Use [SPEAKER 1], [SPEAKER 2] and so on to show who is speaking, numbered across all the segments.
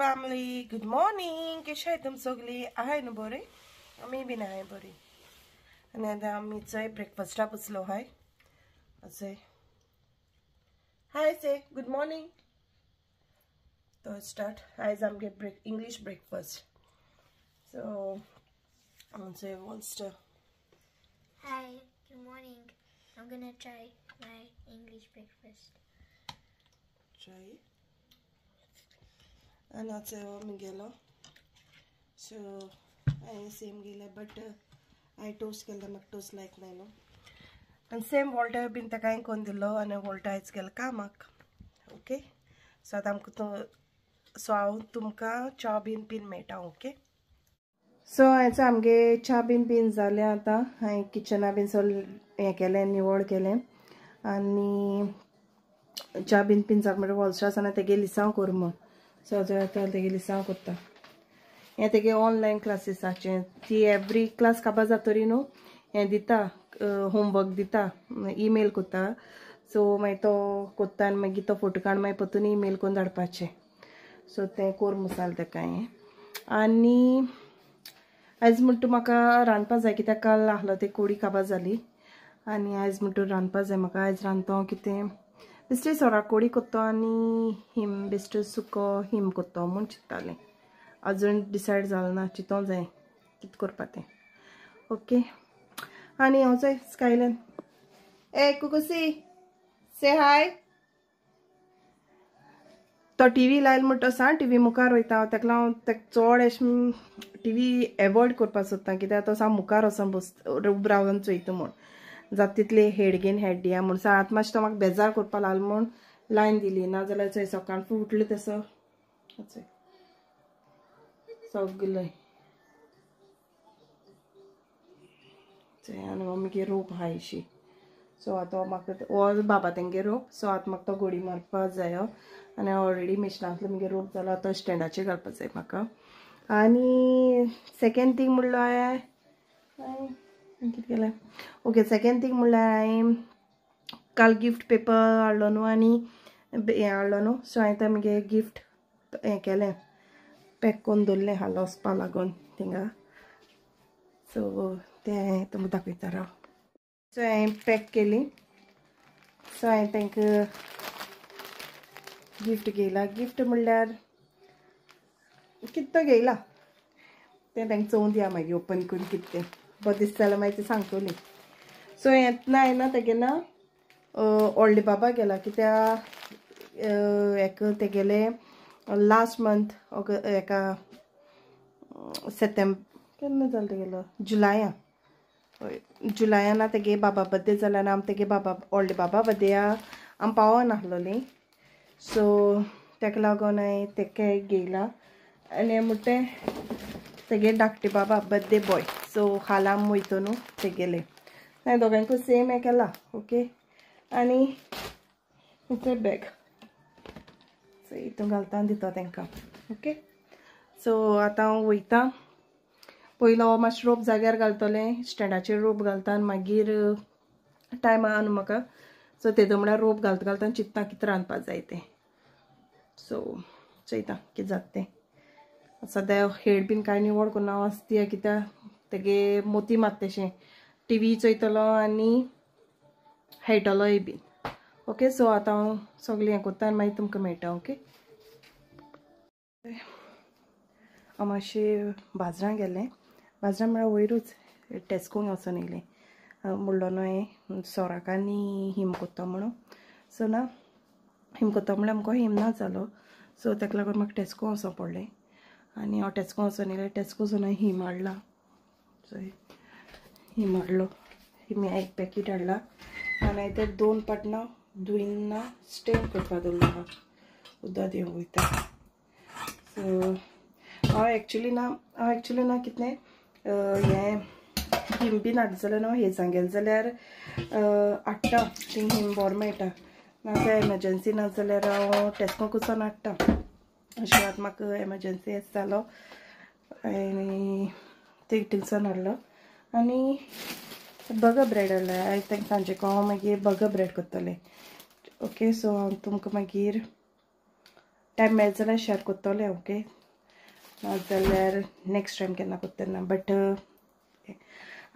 [SPEAKER 1] Family, good morning. कशें आहाय तुम सगळीं? आहाय न्हू बरी? आमी बीन आहाय बरी. आनी आतां आमी चोय ब्रेकफास्टा बसलो आहाय. चोय हाय से गुड मॉर्निंग. तो स्टार्ट आयज आमगे ब्रेक इंग्लीश ब्रेकफास्ट. सो चोय वॉल्स्टर.
[SPEAKER 2] Hi, good morning. I'm gonna try my English breakfast.
[SPEAKER 1] Try. आनी आतां आमी गेलो. सो हांवें सेम गेलें बट हांवें टोस्ट केलो, म्हाका टोस्ट लायक ना न्हू. आनी सेम वॉल्टर बीन ताका हांवें करून दिलो आनी वॉल्टर आयज गेलो कामाक. ओके, सो आतां आमकां तो सो हांव तुमकां च्या बीन पीन मेळटा. ओके, सो आयज आमगे च्या बीन पीन जालें. आतां हांवें किचना बीन सगळें हें केलें, निवळ केलें. आनी च्या बीन पीन जालें म्हणटकीर वॉल्स्टर आसा तेगे लिसांव कर म्हूण. सो आतां तेगे लिसांव करता. हें तेगे ऑनलायन क्लासीसाचें ती एवरी क्लास काबार जातरी न्हू हें दिता, होमवर्क दिता, ईमेल करता. सो मागीर तो करता आनी मागीर तो फोटो काडून मागीर परतून ईमेल करून धाडपाचें. सो तें कोर मसाल तेका हें. आनी आयज म्हणटा म्हाका रांदपा जाय कित्याक काल आहलो ते कोडी काबार जाली. आनी आयज म्हणटा रांदपा जाय म्हाका. आयज रांदता हांव कितें बेश्टे सोरा कोडी करता आनी हिम बेश्टे सुको हिम करता म्हूण चिंत्तालें. अजून डिसायड जालें ना, चिंतों जाय कितें करपा तें. ओके, आनी हांव चोय स्कायलन. ए कुकुसी से हाय. तो टी व्ही लायल म्हणटा सांग टी व्ही मुखार वयता हांव. तेका हांव तेका चड अशें टी व्ही एवॉयड करपाक सोदता कित्याक तो सामको मुखार वचोन बस उब रावन चोयता म्हूण. जाता तितले हेड घेवन हेड दिया म्हूण. आतां मातशें तो म्हाका बेजार करपाक लागलो म्हूण लायन दिली, ना जाल्यार चोय सकाळ फुडें उठलो तसो चोय सगळें चोय. आनी मागीर रोप आहा अशी. सो आतां म्हाका हो बाबा तेंगे रोप. सो आतां म्हाका तो गोडी मारपाक जायो. आनी ऑलरेडी मिशनांतलो मागीर रोप जालो, आतां स्टँडाचेर घालपाक जाय म्हाका. आनी सेकेंड थींग म्हणल्यार हांवें कितें केलें. ओके, सेकेंड थींग म्हणल्यार हांवें काल गिफ्ट पेपर हाडलो न्हू आनी हें हाडलो न्हू. सो हांवें तें मागीर गिफ्ट हें केलें, पॅक करून दवरलें हालो वचपा लागून थिंगा. सो तें हांवें तुमकां दाखयता राव. सो हांवें पॅक केली. सो हांवें तांकां गिफ्ट घेयला. गिफ्ट म्हणल्यार कितें तो घेयला तें तांकां चोवन दिया मागीर ओपन करून कितें तें बरें दिसता जाल्यार मागीर तें सांगतली. सो येतना येना तेगे ना व्हडले बाबा गेला कित्याक एका तेगेले लास्ट मंथ एका सेप्टेंबर केन्ना जालो तेगेलो जुलाया. हय, जुलाया ना तेगे बाबा बड्डे जाला आनी आम तेगे बाबा व्हडले बाबा बड्डेया आम पावनाहलोली. सो तेका लागून हांवें तेका घेयला. आनी म्हणटा तेगे धाकटे बाबा बड्डे बॉय. सो हाल आम वयतो न्हू तेगेले. हांवें दोगांयकूय सेम हें केला. ओके, आनी तें बॅग सो हितून घालता आनी दिता तांकां. ओके, सो आतां हांव वयता. पयलो मातशें रोप जाग्यार घालतलें, स्टँडाचेर रोप घालता आनी मागीर टायम आहा न्हू म्हाका. सो तेदो म्हळ्यार रोप घालता घालता चिंत्ता कितें रांदपा जाय तें. सो चोयता कितें जाता तें. सद्या हेड बीन कांय निवळ करून हांव आसती कित्याक तेगे मोती मात तेशें टी व्ही चोयतलो आनी खेळटलोय बीन. ओके, सो आतां हांव सगळें हें करता आनी मागीर तुमकां मेळटा. ओके, हांव मातशें बाजारां गेलें. बाजारां म्हळ्यार वयरूच टेस्कोंक वचोन येयलें. म्हणलो न्हू हांवें सोराक आनी हिम करता म्हणून. सो ना हिम करता म्हणल्यार आमकां हिम ना जालो. सो ताका लागून म्हाका टेस्को वचों पडलें. आनी हांव टेस्को वचोन येयलें. टेस्को वचून हांवें हिम हाडला. चोय हिम हाडलो, हिम एक पॅकेट हाडला. आनी हांवें ते दोन पाटणां दुयना स्टेन करपा दवरलो आहा. उदक दिवंक वयता. सो हांव एक्चुली ना कितें हें हिम बीन हाडटा जाल्यार न्हू हेजां गेलें जाल्यार हाडटा थिंग हिम बरो मेळटा. नाजाल्यार एमर्जन्सी ना जाल्यार हांव टेस्कोक वचोन हाडटा. अशें आतां म्हाका एमर्जन्सी येस जालो आनी ते थिंगसान हाडलो. आनी बगर ब्रेड हाडलो. आयज तांकां सांजेक हांव मागीर बगर ब्रेड करतलें. ओके, सो हांव तुमकां मागीर टायम मेळत जाल्यार शेअर करतलें ओके, नाजाल्यार नेक्स्ट टायम केन्ना करता तेन्ना. बट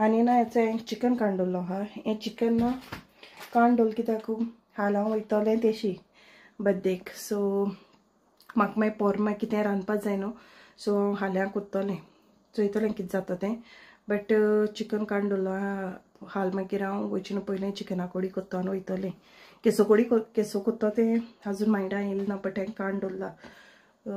[SPEAKER 1] आनी ना हेचो चिकन काडून दवरलो आहा. हें चिकन ना काडून दवरलें कित्याक हाल हांव वयतलें तेशी बड्डेक. सो म्हाका मागीर पोर मागीर कितें रांदपाक जाय न्हू, सो हांव हाल्यां करतलें, चोयतलें कितें जाता तें. बट चिकन काडून दवरलो आहा, हाल मागीर हांव वयचें न्हू पयलें चिकना कोडी करता आनी वयतलें. केसो कोडी केसो करता तें आजून मायंडा येयलें ना, बट हांवें काडून दवरला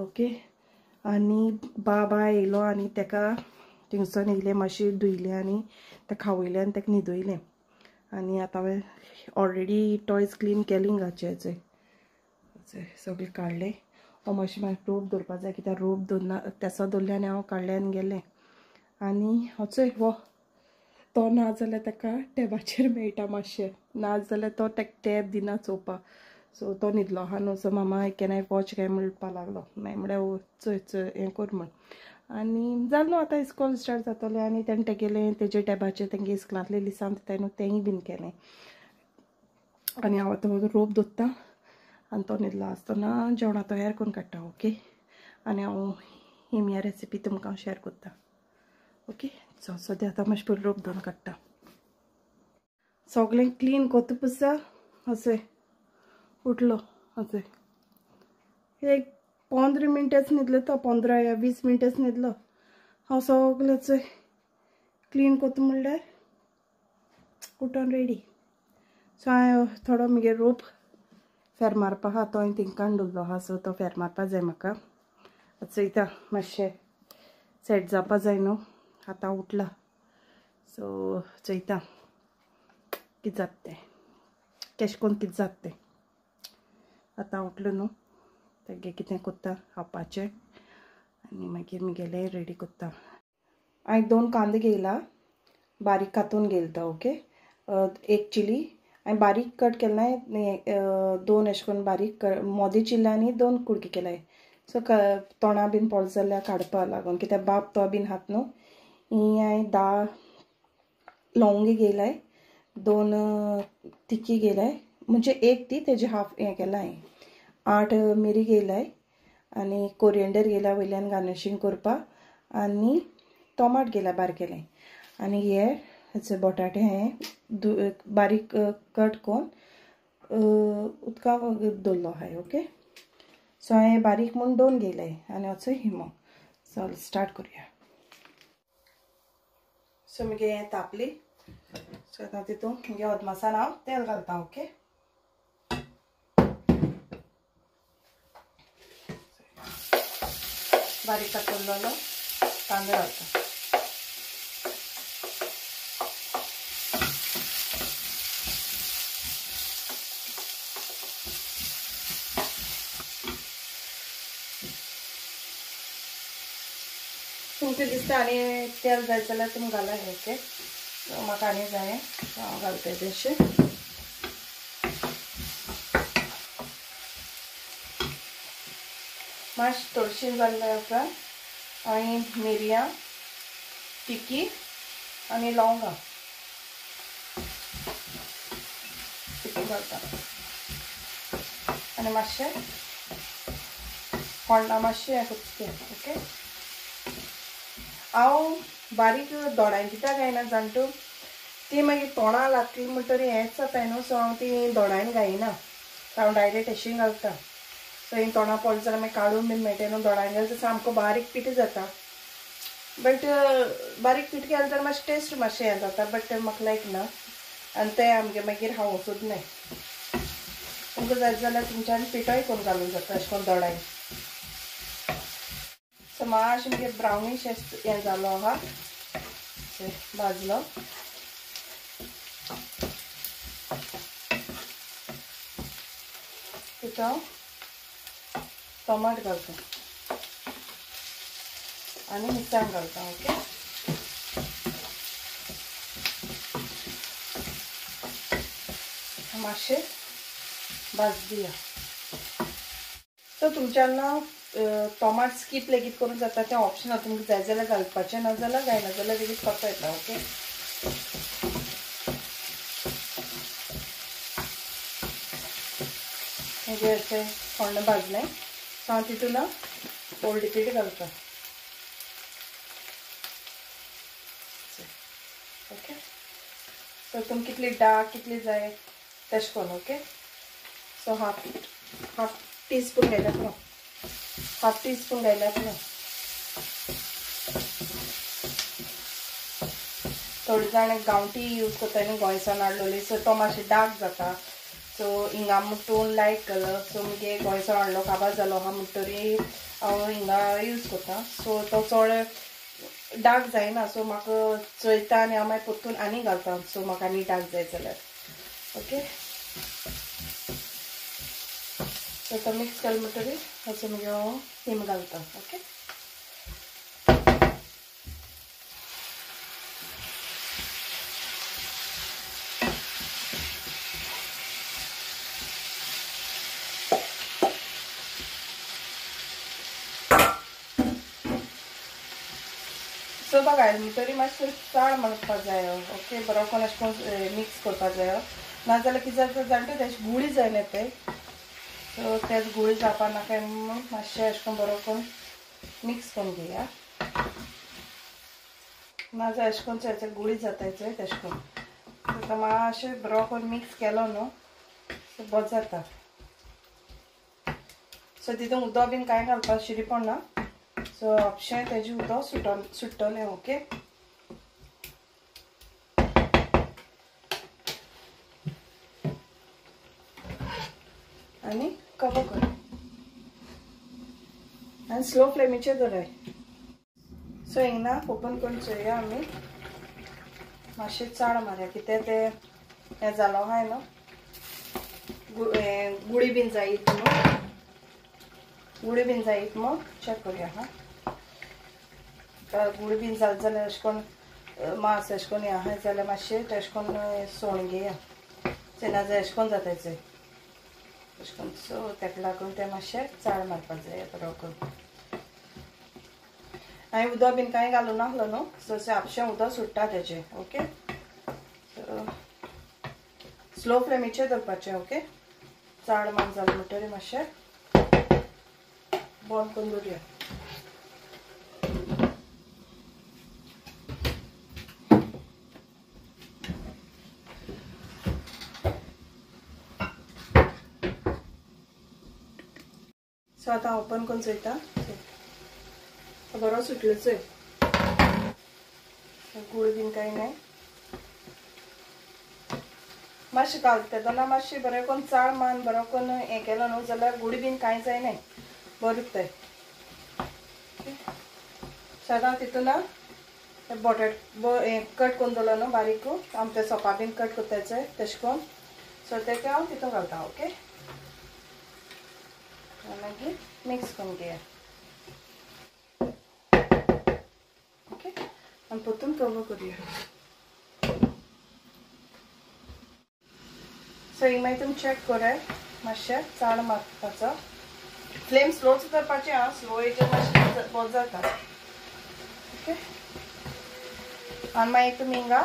[SPEAKER 1] ओके. आनी बाबा येयलो आनी तेका थिंगसून येयलें मातशें धुयलें आनी तेका खावयलें आनी तेका न्हिदयलें. आनी आतां हांवें ऑलरेडी टॉयज क्लीन केली हिंगाचे सगळें काडलें. हांव मातशें मागीर रोप दवरपा जाय कित्याक रोप दवरना तेसो दवरलें आनी हांव काडलें आनी गेलें. आनी हचोय हो तो ना जाल्यार ताका टॅबाचेर मेळटा मातशें, ना जाल्यार तो ताका टॅब दिना चोवपाक. सो तो न्हिदलो आहा न्हू, सो मामा can I watch काय म्हणपाक लागलो. मागीर म्हळ्यार चोय चोय हें कर म्हण. आनी जालें न्हू आतां इस्कॉल स्टार्ट जातलें आनी तेणें तेगेलें तेजे टॅबाचेर तेंगे इस्कुलांतलें लिसांव दिताय न्हू तेंय बीन केलें. आनी हांव आतां रोप दवरता आनी तो न्हिदलो आसतना जेवणां तयार करून काडटा ओके. आनी हांव हिमया रेसिपी तुमकां शेअर करता ओके. सो सद्या आतां मातशें पयलीं रोप दवरून काडटा. सगळें क्लीन करता पुसा अशें उठलो अशें एक 15 मिनटांच न्हिदलो तो, 15 या 20 मिनटांच न्हिदलो. हांव सगळें चोय क्लीन करता म्हणल्यार उठोन रेडी. सो हांवें थोडो म्हगे रोप फेर मारपा आहा, तो हांवें थिंग काडून दवरलो आहा. सो तो फेर मारपा जाय म्हाका. चोयता मातशें सेट जावपा जाय न्हू, आतां उठला. सो चोयता कितें जाता तें, केशें करून कितें जाता तें. आतां उठलो न्हू तेगे कितें करता खावपाचें आनी मागीर म्हगेलें रेडी करता. हांवें 2 कांदे घेयला, बारीक कातून घेयला तो ओके. एक चिली हांवें बारीक कट केले ना, 2 अशें करून बारीक मोदें चिल्ले आनी 2 कुडके केले. सो तोंडा बीन पडलो जाल्यार काडपा लागून कित्याक बाब तो बीन खात न्हू. ही हांवें 10 लवंगी घेयलाय, 2 तिकी घेयलाय, म्हणजे एक ती तेजे हाफ हें केलां हांवें. 8 मिरी घेयलाय आनी कोरियंडर घेयला वयल्यान गार्निशींग करपाक, आनी टोमाट घेयला बारकेलें. आनी हे हेचे बटाटे हांवें बारीक कट करून उदकाक दवरलो आहाय ओके. सो हांवें बारीक म्हूण 2 घेयलाय आनी असो हिमो. चल स्टार्ट करुया. सो मगे हें तापली. सो आतां तितून मगे अदमासान हांव तेल घालता ओके. बारीक कातरलेलो कांदो घालता. तुमकां दिसता आनी तेल जाय जाल्यार तुमी घाला ओके. म्हाका आनी जाय हांव घालता तशें. मातशें थोडीशी जाल्ल्या उपरांत हांवें मिरयां, तिकी आनी लवंगां तितून घालता आनी मातशें कोंडा मातशें हें करता ओके. हांव बारीक दोडांनी कित्याक घायना जाणटू, ती मागीर तोंडा लागतली म्हणटरी हेंच जाता न्हू. सो हांव ती दोडांनी घायना, हांव डायरेक्ट अशीं घालता. सो ही तोंडा पडलें जाल्यार मागीर काडून बीन मेळटा न्हू. दोडांनी घालता सामको बारीक पिठो जाता, बट बारीक पीठ केलें जाल्यार मातशें टेस्ट मातशें हें जाता, बट म्हाका लायक ना आनी तें आमगे मागीर खावंक सुद्दां न्हय. तुमकां जाय जाल्यार तुमच्यान पिठोय करून घालूंक जाता अशें करून दोडांनी. सो मातशें मागीर ब्रावनीश हें जालो आहा, भाजलो. तितून टोमाट घालता आनी मिरसांग घालता ओके. मातशें भाज दिया. सो तुमच्यान टोमाट स्कीप लेगीत करूंक जाता, तें ऑप्शनल, तुमकां जाय जाल्यार घालपाचें, ना जाल्यार घायना जाल्यार लेगीत करता येता ओके. मागीर अशें कोण्ण भाजलें, सो हांव तितून हळदी पीठ घालता. ओके, सो तुमकां कितली डार्क कितली जाय तशें करून. Okay, so half teaspoon घायल्यार पुरो, हाफ टी स्पून घायल्यार पुरो. थोडे जाण गांवठी यूज करता न्ही, गोंयसान हाडलोली, सो तो मातशें डार्क जाता. सो हिंगा मुट्टून लायट कलर, सो मुगे गोंयसान हाडलो काबार जालो आहा म्हणटरी हांव हिंगा यूज करता. सो तो चड डार्क जायना, सो म्हाका चोयता आनी हांव मागीर परतून आनी घालता, सो म्हाका आनी डार्क जाय जाल्यार. ओके, सो तो मिक्स केलो म्हणटरी असो मागीर हांव हिम घालता. ओके, सो तो घायल म्हणटरी मातशें चाळ मारपाक जाय. ओके, बरो करून अशें करून मिक्स करपाक जाय, नाजाल्यार कितें जाता जाणटे तेजे गुळी जायना ते. सो तेच गुळी जावपा नाका म्हणून मातशें अशें करून बरो करून मिक्स करून घेया, नाजाल्यार अशें करून चोयचे गुळी जाताय चोय तशें करून. सो मातशें बरो करून मिक्स केलो न्हू, सो बरो जाता. सो तितून उदक बीन कांय घालपाक शिरी पडना, सो आपशें तेजें उदक सुट्टलें. ओके, आनी कवर कर आनी स्लो फ्लेमीचेर दवराय. सो हिंगा ओपन करून चोया आमी, मातशें चाळ मारया कितें तें हें जालो आहाय न्हू, गुळी बीन जायत न्हू, गुळी बीन जायत मग चॅक करुया. हा, गुळी बीन जालें जाल्यार अशें करून मांस अशें करून हें आहा जाल्यार मातशें तशें करून सोण घेया, नाजाल्यार अशें करून जाताय चोय अशें करून. सो ताका लागून तें मातशें चाळ मारपाक जाय बरो करून. हांवें उदक बीन कांय घालूं नासलो न्हू, सो आपशें उदक सुट्टा तेजें. ओके, सो स्लो फ्लेमीचेर दवरपाचें. ओके, चाळ मान जालें म्हणटरी मातशें बंद करून दवरुया. सो आतां ओपन करून चोयता, बरो सुटलो चोय, गुळ बीन कांय नाय. मातशें घालता तेन्ना मातशें बरें करून चाळ मान बरो करून हें केलो न्हू जाल्यार गुळी बीन कांय जायना, बरें उरताय. सो आतां तितून बटाट कट करून दवरलो न्हू बारीक, आमच्या सोपा बीन कट करता चोय तशें करून, सो तेका हांव तितून घालता. ओके, मागीर मिक्स करून घेया. ओके, आनी परतून कवर करुया. सो हिंग मागीर तुमी चॅक कराय, मातशें चाळ मारपाचो, फ्लेम स्लोच दवरपाचें आं, स्लो हेजेर मातशें बरो जाता. ओके, आनी मागीर तुमी हिंगा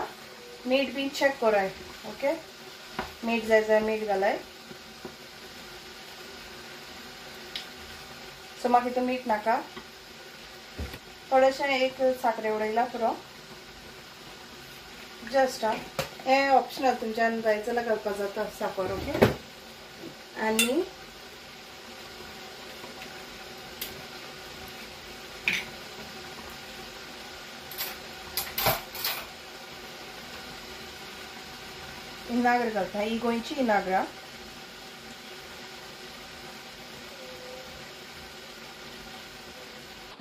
[SPEAKER 1] मीठ बीन चॅक कराय. ओके, मीठ जाय जाल्यार मीठ घालाय. सो म्हाका हितून मीठ नाका, थोडेशें एक साकरे उडयला पुरो, जस्ट. आं, हें ऑप्शनल, तुमच्यान जाय जाल्यार घालपाक जाता साकर. ओके, आनी इनाग्रा घालता, ही गोंयची इनाग्रा.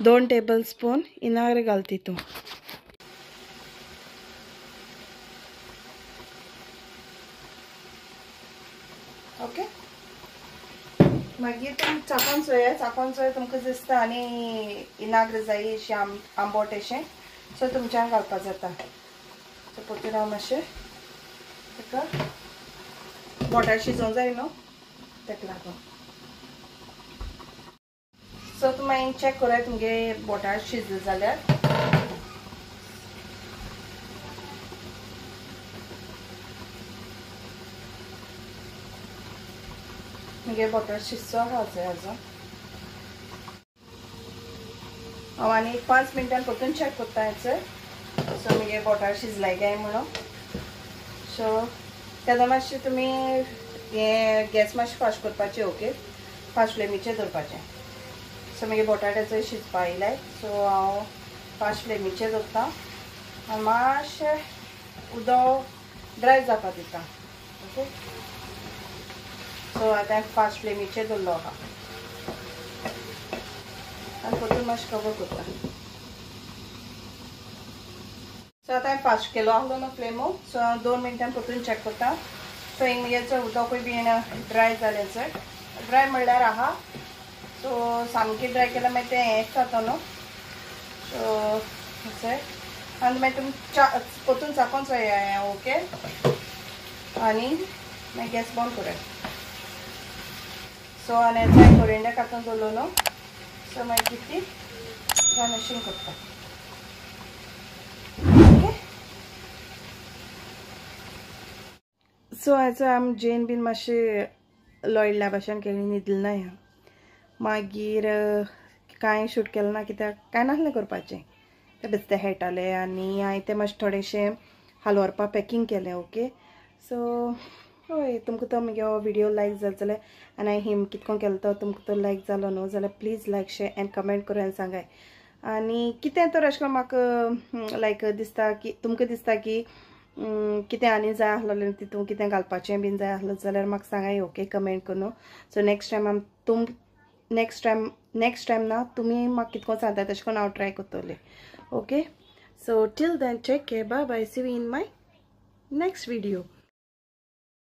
[SPEAKER 1] दोन टेबल स्पून इनाग्रा घाल तितून. ओके, मागीर तुमी चाकोन चोया, चाकोन चोया तुमकां दिसता आनी इनाग्र जाय अशें आंबट अशें, सो तुमच्यान घालपाक जाता. सो परतून हांव मातशें ताका बोटार शिजोवंक जाय न्हू ताका लागून. सो तुमी मागीर चॅक कराय तुमगे बोटार शिजले जाल्यार. मुगे बटर शिजचो आहा चोय आजून. हांव आनी एक 5 मिनटान परतून चॅक करता हेचो. सो मुगे बोटार शिजलाय काय म्हणून. सो तेन्ना मातशें तुमी हें गॅस मातशें फास्ट करपाचें ओके, फास्ट फ्लेमीचेर दवरपाचें. सो मागीर बटाट्याचो शिजपा येयलाय. सो हांव फास्ट फ्लेमीचेर दवरता आनी मातशें उदक ड्राय जावपा दिता ओके. सो आतां फास्ट फ्लेमीचेर दवरलो आहा आनी परतून मातशें कवर करता. सो आतां हांवें फास्ट केलो आहलो न्हू फ्लेमू. सो हांव 2 मिनटां परतून चॅक करता. सो हिंग मुगे उदकूय बीन ड्राय जालें चड, ड्राय म्हणल्यार आहा. सो सामकें ड्राय केल्यार मागीर तें हेंच जाता न्हू. सो आनी मागीर तुमी परतून चाकोन चोया ओके. आनी मागीर गॅस बंद करात. सो आनी हांवें कोरियंडर कातून दवरलो न्हू. सो मागीर ती गार्निशींग करता ओके. सो आयज आमी जेन बीन मातशें लोळिल्ल्या भाशेन केली, न्हिदलें ना ह्या. मागीर कांय शूट केलें ना कित्याक कांय नासलें करपाचें, ते बेश्टे खेळटाले. आनी हांवें तें मातशें थोडेशें हाल व्हरपा पॅकींग केलें ओके. सो हय, तुमकां तो मुगे हो व्हिडियो लायक जालो जाल्यार आनी हांवें हिम कितको केलो तो तुमकां तो लायक जालो न्हू जाल्यार please like share and comment करून आनी सांगाय. आनी कितें तर अशें करून म्हाका लायक दिसता की तुमकां दिसता की कितें आनी जाय आसलें तितून कितें घालपाचें बीन जाय आसलें जाल्यार म्हाका सांगाय ओके कमेंट करून. सो नेक्स्ट टायम आम तुम नेक्स्ट टायम ना तुमी म्हाका कितको सांगता तशें करून हांव ट्राय करतलें okay. So till then take care, bye bye, see you in my next video.